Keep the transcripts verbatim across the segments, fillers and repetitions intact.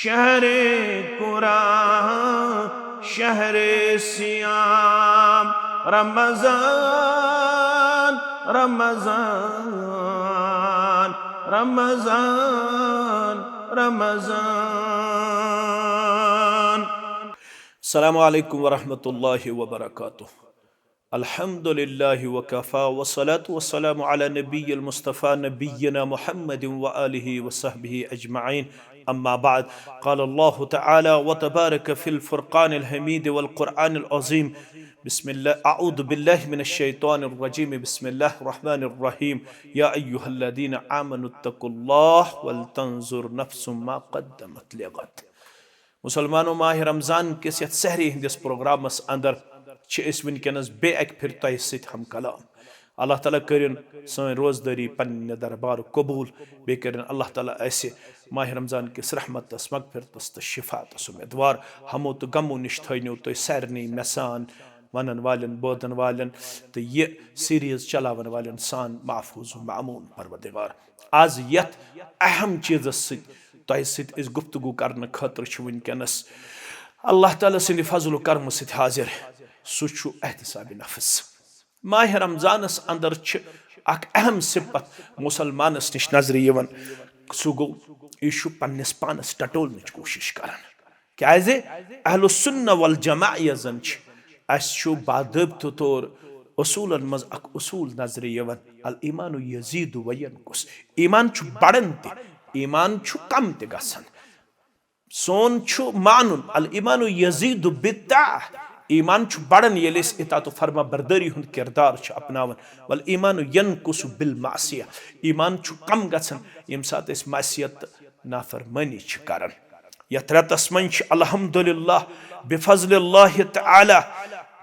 شهر قرآن، شهر صيام، رمضان، رمضان، رمضان، رمضان. السلام عليكم ورحمة الله وبركاته. الحمد لله وكفى، والصلاة والسلام على نبي المصطفى نبينا محمد وآله وصحبه أجمعين. أما بعد، قال الله تعالى وتبارك في الفرقان الحميد والقرآن العظيم: بسم الله، أعوذ بالله من الشيطان الرجيم، بسم الله الرحمن الرحيم. يا أيها الذين آمنوا اتقوا الله ولتنظر نفس ما قدمت لغد. مسلمانو، ماہ رمضان کِس یتھ سحری ہٕنٛدِس پروگرامس اندر چھِ أسۍ وٕنکیٚنس بیٚیہِ اکہِ پھِرِ تۄہہِ سۭتۍ ہم کلام۔ اللہ تعالیٰ کٔرِن سٲنۍ روزدٲری پننہِ دربار قبول، بیٚیہِ کٔرِن اللہ تعالیٰ اسہِ ماہ رمضان کِس رحمتس، مغفرتس تہٕ شفاعتس امیدوار۔ ہمو تہٕ غمو نِش تھٲینو تُہۍ سارنٕے مےٚ سان ونن والٮ۪ن، بوزن والٮ۪ن تہٕ یہِ سیریز چلاون والٮ۪ن سان محفوظ و مأمون پروردگار۔ آز یتھ اہم چیزس سۭتۍ تۄہہِ سۭتۍ أسۍ گفتگو کرنہٕ خٲطرٕ چھِ وٕنکیٚنس اللہ تعالیٰ سٕنٛدِ فضل و کرمہٕ سۭتۍ حاضر۔ سُہ چھُ احتساب نفس۔ ماہ رمضانس اندر چھِ اکھ اہم صفت مسلمانس نِش نظرِ یِوان، سُہ گوٚو، یہِ چھُ پننِس پانس ٹٹولنٕچ کوٗشش کران۔ کیازِ؟ اہل السنہ والجماع یۄس زن چھِ، اسہِ چھُ باضٲبطہٕ طور اصوٗلن منٛز اکھ اصوٗل نظرِ یِوان، الایمان یزید و ینقص۔ ایمان چھُ بڑان تہِ، ایمان چھُ کم تہِ گژھان۔ سون چھُ مانُن، الایمان یزید بالطاعہ، ایمان چھُ بڑان ییٚلہِ أسۍ اطاعت و فرما بردٲری ہُنٛد کردار چھِ اپناوان، والایمان ینقص بالمعصیہ، ایمان چھُ کم گژھان ییٚمہِ ساتہٕ أسۍ معصیت تہٕ نافرمٲنی چھِ کران۔ یتھ رٮ۪تس منٛز چھِ الحمدللہ بفضل اللہ تعالی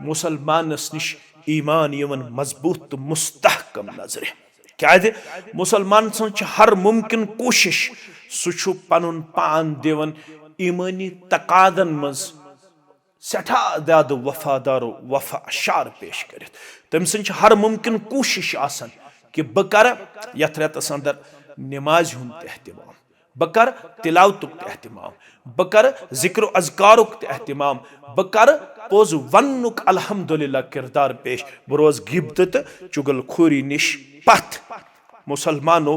مسلمانس نِش ایمان یِوان مضبوط تہٕ مستحکم نظرِ۔ کیازِ؟ مسلمان سٕنٛز چھِ ہر ممکن کوٗشش، سُہ چھُ پنُن پان دِوان ایمٲنی تقاضن منٛز سٮ۪ٹھاہ زیادٕ وفادار و وفا شار پیش کٔرِتھ۔ تٔمۍ سٕنٛز چھِ ہر ممکن کوٗشش آسان کہِ بہٕ کرٕ یتھ رٮ۪تس اندر نمازِ ہُنٛد تہِ اہتمام، بہٕ کرٕ تلاوتُک تہِ اہتمام، بہٕ کرٕ ذکر و اذکارُک تہِ اہتمام، بہٕ کرٕ پوٚز وننُک الحمدللہ کردار پیش، بہٕ روزٕ غیبتہٕ تہٕ چُغل خوری نِش پتھ۔ مسلمانو،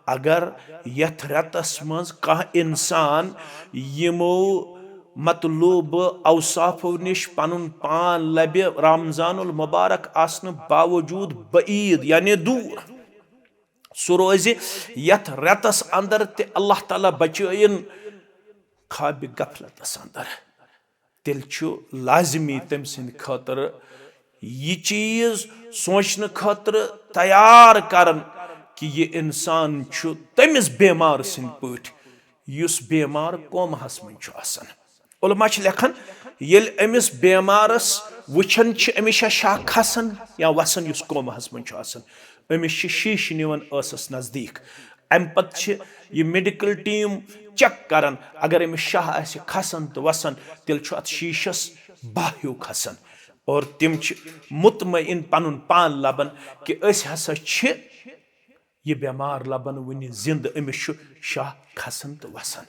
اگر یتھ رٮ۪تس منٛز کانٛہہ انسان یِمو مطلوبہٕ اوصافو نِش پنُن پان لبہِ، رمضان المبارک آسنہٕ باوجود بعید یعنی دوٗر، سُہ روزِ یتھ رٮ۪تس اندر تہِ اللہ تعالیٰ بچٲیِن خوابِ غفلتس اندر، تیٚلہِ چھُ لازمی تٔمۍ سٕنٛدِ خٲطرٕ یہِ چیٖز سونٛچنہٕ خٲطرٕ تیار کرُن کہِ یہِ انسان چھُ تٔمِس بیمار سٕنٛدِ پٲٹھۍ یُس بیمار کوماہس منٛز چھُ آسان۔ علماء چھِ لیکھان، ییٚلہِ أمِس بیمارس وٕچھان چھِ أمِس چھا شاہ کھسان یا وسان یُس کوماہس منٛز چھُ آسان، أمِس چھِ شیٖشہٕ نِوان ٲسس نزدیٖک۔ امہِ پتہٕ چھِ یہِ میڈیکل ٹیٖم چیک کران، اگر أمِس شاہ آسہِ کھسان تہٕ وسان، تیٚلہِ چھُ اتھ شیٖشس باہ ہیوٗ کھسان۔ اور تِم چھِ مطمئن پنُن پان لبان کہِ أسۍ ہسا چھِ یہِ بیمار لبان وُنہِ زندٕ، أمِس چھُ شاہ کھسان تہٕ وسان۔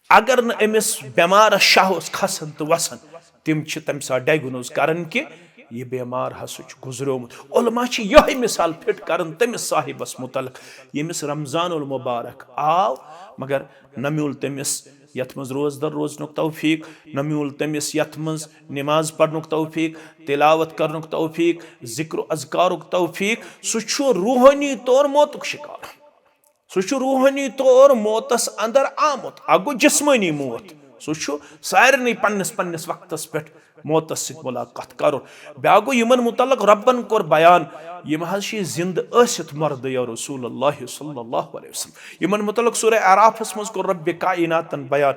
اگر نہٕ أمِس بیمارس شاہ اوس کھسان تہٕ وسان، تِم چھِ تمہِ ساتہٕ ڈائیگنوز کران کہِ یہِ بیمار ہسا چھُ گُزریومُت۔ علماء چھِ یِہوٚے مثال فٹ کران تٔمِس صاحبس متعلق، ییٚمِس رمضان المبارک آو، مگر نہ میوٗل تٔمِس یتھ منٛز روزدر روزنُک توفیق، نہ میوٗل تٔمِس یتھ منٛز نماز پرنُک توفیق، تلاوت کرنُک توفیق، ذکر و اذکارُک توفیق۔ سُہ چھُ روحٲنی طور موتُک شکار۔ سُہ چھُ روحٲنی طور موتس اندر آمُت۔ اکھ گوٚو جسمٲنی موت، سُہ چھُ سارنٕے پننِس پننِس وقتس پٮ۪ٹھ موتس سۭتۍ ملاقات کرُن۔ بیاکھ گوٚو یِمن متعلق رۄبن کوٚر بیان، یِم حظ چھِ زندٕ ٲسِتھ مردٕ یا رسول اللہ صلی اللہ علیہ وسلم۔ یِمن متعلق سورہ اعرافس منٛز کوٚر رۄبِ کائناتن بیان،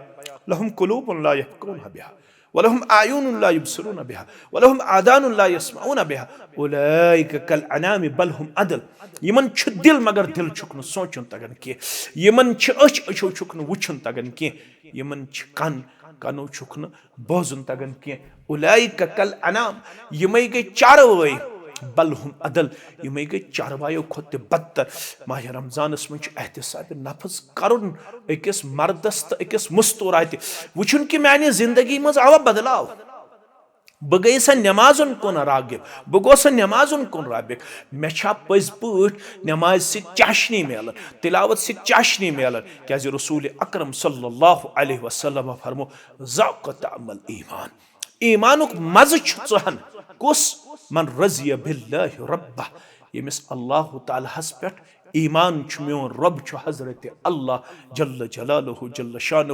لہم قلوب لا یفقہون بہا، ولہم اعین لا یبصرون بہا، ولہم آذان لا یسمعون بہا، اولئک کالانعام بل ہم اضل۔ یِمن چھُ دل مگر دل چھُکھ نہٕ سونچُن تگان کینٛہہ، یِمن چھِ أچھ، أچھو چھُکھ نہٕ وٕچھُن تگان کینٛہہ، یِمن چھِ کن، کنو چھُکھ نہٕ بوزُن تگان کینٛہہ۔ اولئک کالانعام، یِمے گٔے چاروٲے، بل ہم ادل، یِمے گٔے چاروایو کھۄتہٕ تہِ بدتر۔ ماہِ رمضانس منٛز چھُ احتساب نفس کرُن أکِس مردس تہٕ أکِس مستوراتہِ، وٕچھُن کہِ میانہِ زندگی منٛز آوا بدلاو۔ بہٕ گٔیے سا نمازن کُن راغب، بہٕ گوٚو سا نمازن کُن راغب۔ مےٚ چھا پٔزۍ پٲٹھۍ نمازِ سۭتۍ چاشنی میلان، تلاوت سۭتۍ چاشنی میلان؟ کیازِ رسول اکرم صلی اللہ علیہ وسلم فرمو، ذاق طعم الایمان، ایمانُک مزٕ چھُ ژٕ ہن۔ کُس؟ من رضی باللہ ربہ، ییٚمِس اللہ تعالیٰ ہس پٮ۪ٹھ ایمان چھُ، میون رب چھُ حضرت اللہ جل جلالہ جل شانہ،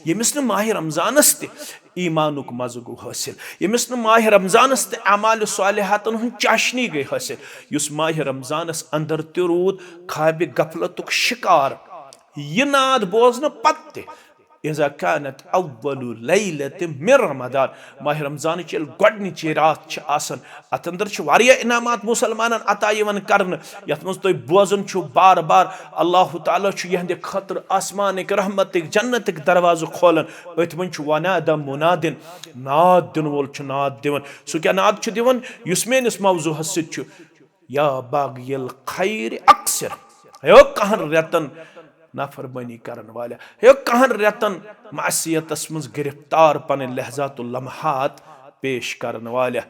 ییٚمِس نہٕ ماہِ رمضانس تہِ ایمانُک مزٕ گوٚو حٲصِل، ییٚمِس نہٕ ماہِ رمضانس تہِ اعمال صالحاتن ہٕنٛز چاشنی گٔے حٲصِل، یُس ماہِ رمضانس اندر تہِ روٗد خوابِ غفلتُک شکار، یہِ ناد بوزنہٕ پتہٕ تہِ۔ اذا كانت اول لیلة من رمضان، ماہِ رمضانٕچ ییٚلہِ گۄڈنِچی راتھ چھِ آسان، اتھ اندر چھِ واریاہ انعامات مسلمانن عطا یِوان کرنہٕ، یتھ منٛز تُہۍ بوزان چھِو بار بار، اللہ تعالیٰ چھُ یِہنٛدِ خٲطرٕ آسمانٕکۍ، رحمتٕکۍ، جنتٕکۍ دروازٕ کھولان۔ أتھۍ منٛز چھُ ونادہ منادن، ناد دِنہٕ وول چھُ ناد دِوان۔ سُہ کیٛاہ ناد چھُ دِوان؟ یُس میٲنِس موضوعس سۭتۍ چھُ، یا باغی الخیر اقصر، ہے کہن رٮ۪تن نافرمٲنی کرن والیا، ہے کہن رٮ۪تن معصیتس منٛز گرفتار پنٕنۍ لحظات و لمحات پیش کرن والیا۔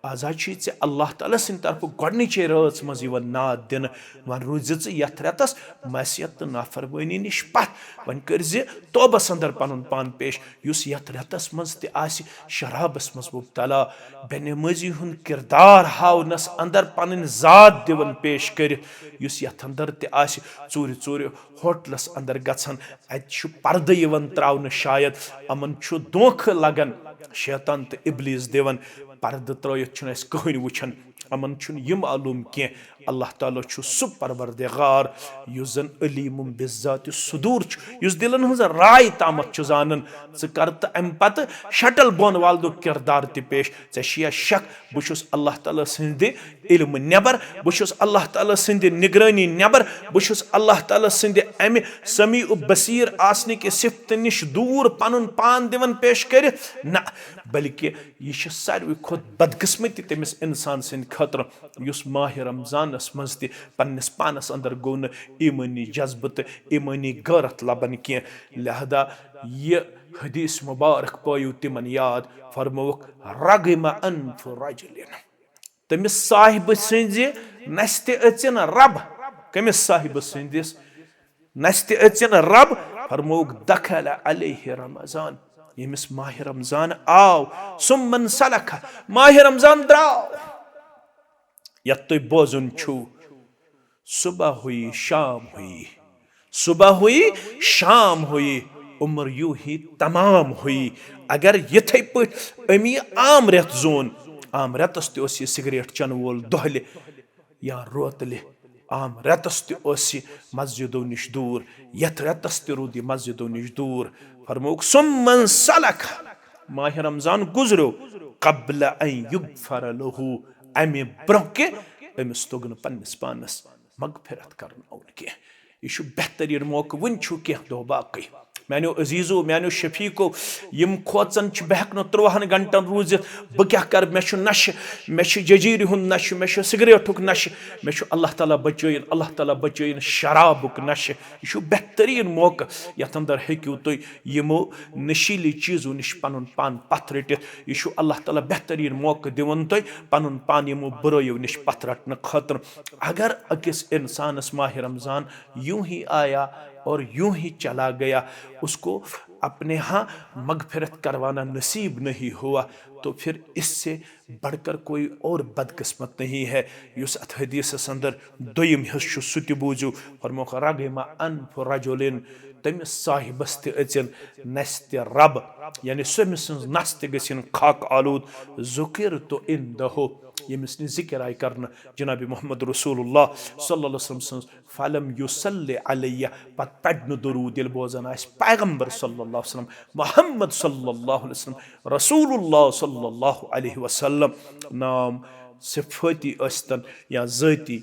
آز حظ چھُے ژےٚ اللہ تعالیٰ سٕنٛدِ طرفہٕ گۄڈنِچے رٲژ منٛز یِوان ناد دِنہٕ۔ وۄنۍ روٗزِ ژٕ یتھ رٮ۪تس معصیت تہٕ نافرمٲنی نِش پتھ، وۄنۍ کٔرۍ زِ توبس اندر پنُن پان پیش۔ یُس یتھ رٮ۪تس منٛز تہِ آسہِ شرابس منٛز مبتلا، بے نمٲزی ہُنٛد کردار ہاونس اندر پنٕنۍ ذات دِوان پیش کٔرِتھ، یُس یتھ اندر تہِ آسہِ ژوٗرِ ژوٗرِ ہوٹلس اندر گژھان، اتہِ چھُ پردٕ یِوان تراونہٕ، شاید یِمن چھُ دھوکہٕ لگان، شیطان تہٕ ابلیس دِوان، پردٕ ترٲیِتھ چھُنہٕ اسہِ کٕہٕنۍ وٕچھان۔ یِمن چھُنہٕ یہِ معلوم کینٛہہ، اللہ تعالیٰ چھُ سُہ پروردگار یُس زن علیم بالذات صدور چھُ، یُس دِلن ہٕنٛز راے تامتھ چھُ زانان۔ ژٕ کر تہٕ امہِ پتہٕ شٹل بون والدُک کردار تہِ پیش۔ ژےٚ چھُیا شک بہٕ چھُس اللہ تعالیٰ سٕنٛدِ علمہٕ نٮ۪بر، بہٕ چھُس اللہ تعالیٰ سٕنٛدِ نگرٲنی نٮ۪بر، بہٕ چھُس اللہ تعالیٰ سٕنٛدِ امہِ سمیع و بصیر آسنہٕ کہِ صفتہٕ نِش دوٗر پنُن پان دِوان پیش کٔرِتھ؟ نہ، بلکہِ یہِ چھِ ساروی کھۄتہٕ بدقسمتی تٔمِس انسان سٕنٛدِ خٲطرٕ، یُس ماہِ رمضانس منٛز تہِ پننِس پانس اندر گوٚو نہٕ ایمٲنی جذبہٕ تہٕ ایمٲنی غٲرت لبان کینٛہہ۔ لہذا یہِ حدیث مبارک پٲیِو تِمن یاد، فرمووُکھ، رغم انف رجل، تٔمِس صاحبہٕ سٕنٛزِ نستہِ أژِن رب۔ کٔمِس صاحبہٕ سٕنٛدِس نستہِ أژِن رب؟ فرمووُکھ، دخل علیہ رمضان، ییٚمِس ماہِ رمضان آو، ثم انسلخ، ماہِ رمضان درٛاو۔ یتھ تُہۍ بوزُن چھُو، صبح ہوئی شام ہوئی، صبح ہوئی شام ہوئی، عمر یوں ہی تمام ہوئی۔ اگر یِتھے پٲٹھۍ أمی عام رٮ۪تھ زون، عام رٮ۪تس تہِ اوس یہِ سگریٹ چٮ۪نہٕ وول دۄہلہِ یا روتلہِ، عام رٮ۪تس تہِ اوس یہِ مسجدو نِش دوٗر، یتھ رٮ۪تس تہِ روٗد یہِ مسجدو نِش دوٗر۔ فرمووُکھ، ثم انسلخ، ماہِ رمضان گُزریو، قبل ان یغفر لہ، امہِ برونٛہہ کہِ أمِس توٚگ نہٕ پننِس پانس مغفرت کرناوُن کینٛہہ۔ یہِ چھُ بہتریٖن موقعہٕ، وُنہِ چھُ کینٛہہ دۄہ باقٕے۔ میانیو عزیزو، میانیو شفیقو، یِم کھوژان چھِ بہٕ ہٮ۪کہٕ نہٕ تُرٛواہن گھنٹن روٗزِتھ، بہٕ کیٛاہ کرٕ، مےٚ چھُ نشہٕ، مےٚ چھُ ججیٖرِ ہُنٛد نشہٕ، مےٚ چھُ سگریٹُک نشہٕ، مےٚ چھُ اللہ تعالیٰ بچٲیِن، اللہ تعالیٰ بچٲیِن شرابُک نشہٕ۔ یہِ چھُ بہتریٖن موقعہٕ، یتھ اندر ہیٚکِو تُہۍ یِمو نشیٖلی چیٖزو نِش پنُن پان پتھ رٔٹِتھ۔ یہِ چھُ اللہ تعالیٰ بہتریٖن موقعہٕ دِوان تۄہہِ پنُن پان یِمو بُرٲیو نِش پتھ رٹنہٕ خٲطرٕ۔ اگر أکِس انسانس ماہِ رمضان یوں ہی آیا اور یوں ہی چلا گیا، اس کو اپنے ہاں مغفرت کروانا نصیب نہیں ہوا، تو پھر اس سے بڑھ کر کوئی اور بدقسمت نہیں ہے۔ یُس اتھ حدیثس اندر دوٚیِم حصہٕ چھُ، سُہ تہِ بوٗزِو۔ فرمووُکھ، رغم انف رجل، تٔمِس صاحبس تہِ أژِن نستہِ رب، یعنی سُہ أمۍ سٕنٛز نس تہِ گٔژھِن خاک آلوٗد۔ ذکرت عندہ، ییٚمِس نہٕ ذکر آیہِ کرنہٕ جناب محمد رسول اللہ صلی اللہ علیہ وسلم سٕنٛز، فلم یصلی علیہ، پتہٕ پرِ نہٕ درود، ییٚلہِ بوزان آسہِ پیغمبر صلی اللہ علیہ وسلم، محمد صلی اللہ علیہ وسلم، رسول اللہ صلی اللہ علیہ وسلم نام صفٲتی ٲسۍتن یا ذٲتی،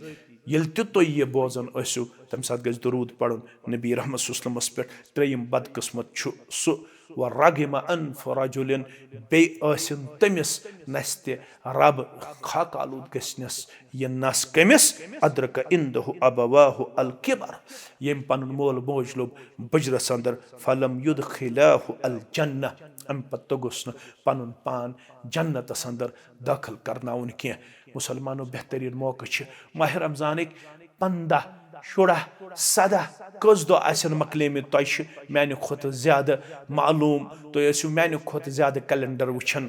ییٚلہِ تہِ تُہۍ یہِ بوزان ٲسِو، تَمہِ ساتہٕ گژھِ درود پرُن نبی رحمت صلی اللہ علیہ وسلمس پٮ۪ٹھ۔ ترٛیٚیِم بدقسمت چھُ سُہ ورغم انف رجل، بیٚیہِ ٲسِن تٔمِس نستہِ رب خاک آلود گژھنس یہِ نس کٔمِس؟ ادرک عندہ ابواہ الکبر، ییٚمۍ پنُن مول موج لوٚب بُجرس اندر، فلم یدخلاہ الجنہ، امہِ پتہٕ توٚگُس نہٕ پنُن پان جنتس اندر دٲخل کرناوُن کینٛہہ۔ مسلمانو، بہترین موقع چھِ ماہ رمضانٕکۍ پنٛداہ، شُراہ، سداہ، کٔژ دۄہ آسن مۄکلیمٕتۍ، تۄہہِ چھِ میانہِ کھۄتہٕ زیادٕ معلوم، تُہۍ ٲسِو میانہِ کھۄتہٕ زیادٕ کیلنڈر وٕچھان۔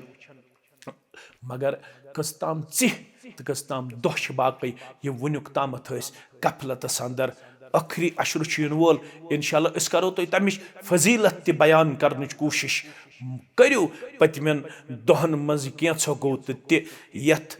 مگر کٔژ تام ژِہۍ تہٕ کٔژ تام دۄہ چھِ باقٕے، یہِ وٕنیُک تامَتھ ٲسۍ غفلتس اندر۔ ٲخری عشرٕ چھُ یِنہٕ وول، انشاءاللہ أسۍ کرو تۄہہِ تمِچ فضیلت تہِ بیان کرنٕچ کوٗشش۔ کٔرِو پٔتمٮ۪ن دۄہن منٛز کینٛژھو گوٚو تہٕ تہِ، یتھ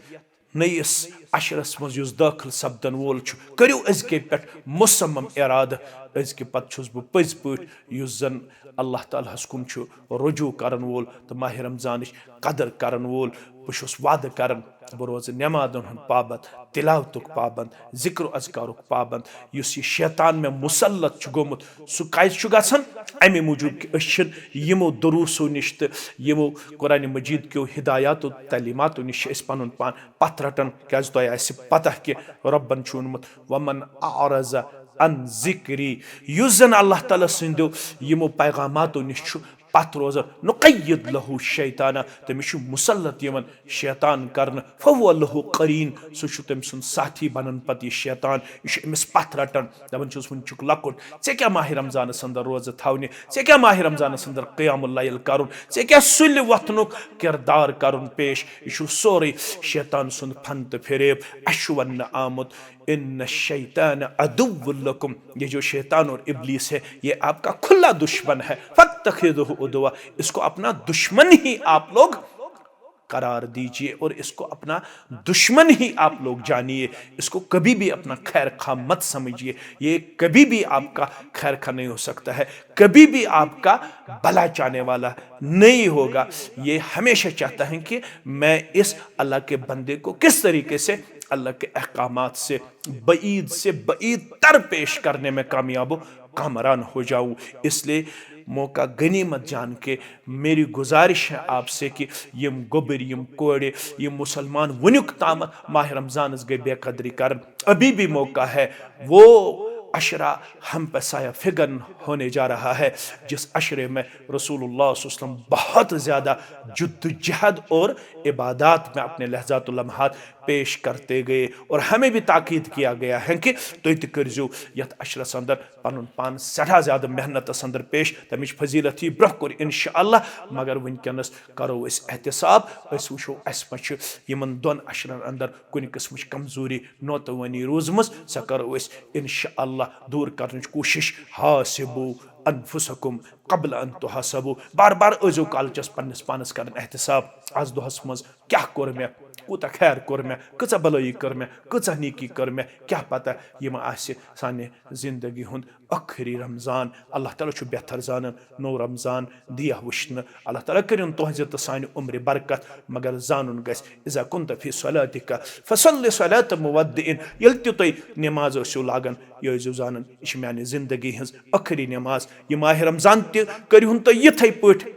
نٔیِس عشرس منٛز یُس دٲخل سپدن وول چھُ، کٔرِو أزکے پٮ۪ٹھ مصمم ارادٕ۔ أزکہِ پتہٕ چھُس بہٕ پٔزۍ پٲٹھۍ، یُس زن اللہ تعالیٰ ہس کُن چھُ رجوع کرن وول تہٕ ماہ رمضانٕچ قدر کرن وول، بہٕ چھُس وعدٕ کران، بہٕ روزٕ نمازن ہُنٛد پابند، تلاوتُک پابند، ذکر و اذکارُک پابند۔ یُس یہِ شیطان مےٚ مسلط چھُ گوٚمُت، سُہ کیازِ چھُ گژھان؟ امہِ موٗجوٗب کہِ أسۍ چھِنہٕ یِمو دروسو نِش تہٕ یِمو قرآن مجید کیو ہدایاتو تعلیماتو نِش چھِ أسۍ پنُن پان پتھ رٹان۔ کیازِ؟ تۄہہِ آسہِ پتہ کہِ رۄبن چھُ ووٚنمُت، ومن اعرض عن ذکری، یُس زن اللہ تعالیٰ سٕنٛدیو یِمو پیغاماتو نِش چھُ پتھ روزان، نقید لہو شیطانہ، تٔمِس چھُ مسلط یِوان شیطان کرنہٕ، فہو لہو قرین، سُہ چھُ تٔمۍ سُنٛد ساتھی بنان پتہٕ یہِ شیطان، یہِ چھُ أمِس پتھ رٹان، دپان چھُس، وُنہِ چھُکھ لۄکُٹ، ژےٚ کیٛاہ ماہِ رمضانس اندر روزٕ تھاونہِ، ژےٚ کیٛاہ ماہِ رمضانس اندر قیام اللیل کرُن، ژےٚ کیٛاہ سُلہِ وۄتھنُک کردار کرُن پیش، یہِ چھُ سورُے شیطان سُنٛد فن تہٕ فریب۔ اسہِ چھُ وننہٕ آمُت، ان الشیطان عدو لکم، یہ جو شیطان اور ابلیس ہے، یہ آپ کا کھلا دشمن ہے، فاتخذہ عدوا، اس کو اپنا دشمن ہی آپ لوگ قرار دیجیے اور اس کو اپنا دشمن ہی آپ لوگ جانیے، اس کو کبھی بھی اپنا خیر خواہ مت سمجھیے، یہ کبھی بھی آپ کا خیر خواہ نہیں ہو سکتا ہے، کبھی بھی آپ کا بھلا چاہنے والا نہیں ہوگا۔ یہ ہمیشہ چاہتا ہے کہ میں اس اللہ کے بندے کو کس طریقے سے اللہ کے احکامات سے بعید سے بعید تر پیش کرنے میں کامیاب و کامران ہو جاؤں۔ اس لیے موقع غنیمت جان کے میری گزارش ہے آپ سے کہ یم گوبر، یم کوڑے، یم مسلمان ونیک تامت ماہ رمضانس گئی بے قدری کرن، ابھی بھی موقع ہے۔ وہ عشرہ ہم پہ سایہ فگن ہونے جا رہا ہے، جس عشرے میں رسول اللہ صلی اللہ علیہ وسلم بہت زیادہ جدوجہد اور عبادات میں اپنے لحظات و لمحات پیش کرتے گئے، اور ہمیں بھی تاکید کیا گیا ہے کہ تُہۍ تہِ کٔرزیو یتھ عشرس اندر پنُن پان سٮ۪ٹھاہ زیادٕ محنتس اندر پیش۔ تمِچ فضیلت یی برونٛہہ کُن انشاءاللہ، مگر وٕنکیٚنس کرو أسۍ احتساب، أسۍ وٕچھو اسہِ ما چھِ یِمن دۄن عشرن اندر کُنہِ قٕسمٕچ کمزوری، نوتوٲنی روٗزمٕژ، سۄ کرو أسۍ انشاءاللہ دوٗر کرنٕچ کوٗشش۔ حاسبوا انفسکم قبل ان تحاسبوا، بار بار ٲسۍزیو کالچس پننِس پانس کران احتساب، از دۄہس منٛز کیٛاہ کوٚر مےٚ، کوٗتاہ خیر کوٚر مےٚ، کۭژاہ بلٲیی کٔر مےٚ، کۭژاہ نیکی کٔر مےٚ، کیٛاہ پتہ یہِ ما آسہِ سانہِ زندگی ہُنٛد ٲخری رمضان۔ اللہ تعالیٰ چھُ بہتر زانان، نوٚو رمضان دِیا وٕچھنہٕ۔ اللہ تعالیٰ کٔرِن تُہنٛزِ تہٕ سانہِ عمرِ برکت، مگر زانُن گژھِ، اذا کنت فی صلاتک فصل صلاۃ مودع، ییٚلہِ تہِ تُہۍ نماز ٲسِو لاگان، یہِ ٲسۍزیو زانان، یہِ چھِ میانہِ زندگی ہٕنٛز ٲخری نماز۔ یہِ ماہِ رمضان تہِ کٔرِہُن تُہۍ یِتھَے پٲٹھۍ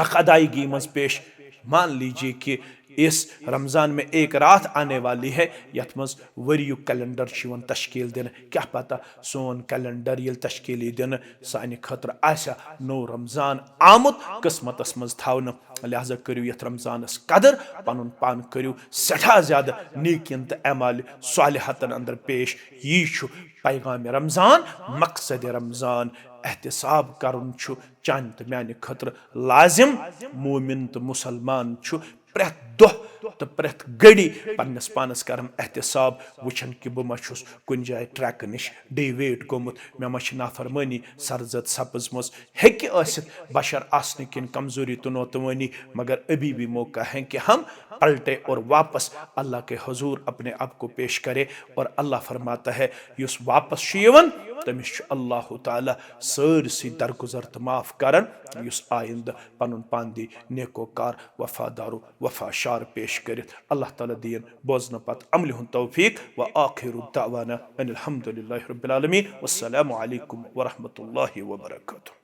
حق ادائیگی منٛز پیش۔ مان لیجیے کہ اس رمضان میں ایک رات آنے والی ہے، یتھ منٛز ؤریُک کیلنڈر چھُ یِوان تشکیل دِنہٕ۔ کیٛاہ پتہ سون کیلنڈر ییٚلہِ تشکیل یی دِنہٕ، سانہِ خٲطرٕ آسیا نوٚو رمضان آمُت قسمتس منٛز تھاونہٕ۔ لہذا کٔرِو یتھ رمضانس قدر، پنُن پان کٔرِو سٮ۪ٹھاہ زیادٕ نیکین تہٕ اعمال صالحاتن اندر پیش۔ یی چھُ پیغام رمضان، مقصد رمضان۔ احتساب کرُن چھُ چانہِ تہٕ میانہِ خٲطرٕ لازم۔ مومن تہٕ مسلمان چھُ پرٛٮ۪تھ دۄہ تہٕ پرٛٮ۪تھ گھڑی پننِس پانس کران احتساب، وٕچھان کہِ بہٕ ما چھُس کُنہِ جایہِ ٹریکہٕ نِش ڈیویٹ گوٚمُت، مےٚ ما چھِ نافرمٲنی سرزد سپٕزمٕژ۔ ہیٚکہِ ٲسِتھ بشر آسنہٕ کِنۍ کمزوری تہٕ نوتوٲنی، مگر ابھی بھی موقع ہے کہ ہم پلٹے اور واپس اللہ کے حضور اپنے آپ کو پیش کرے۔ اور اللہ فرماتا ہے، یُس واپس چھُ یِوان، تٔمِس چھُ اللہ تعالیٰ سٲرسٕے درگُزر تہٕ معاف کران، یُس آیندٕ پنُن پان دی نیکوکار، وفادار و وفا شار پیش کٔرِتھ۔ اللہ تعالیٰ دِیِن بوزنہٕ پتہٕ عملہِ ہُنٛد توفیق۔ وآخر دعوانا ان الحمد للہ رب العالمین۔ والسلام علیکم ورحمۃ اللہ وبرکاتہ۔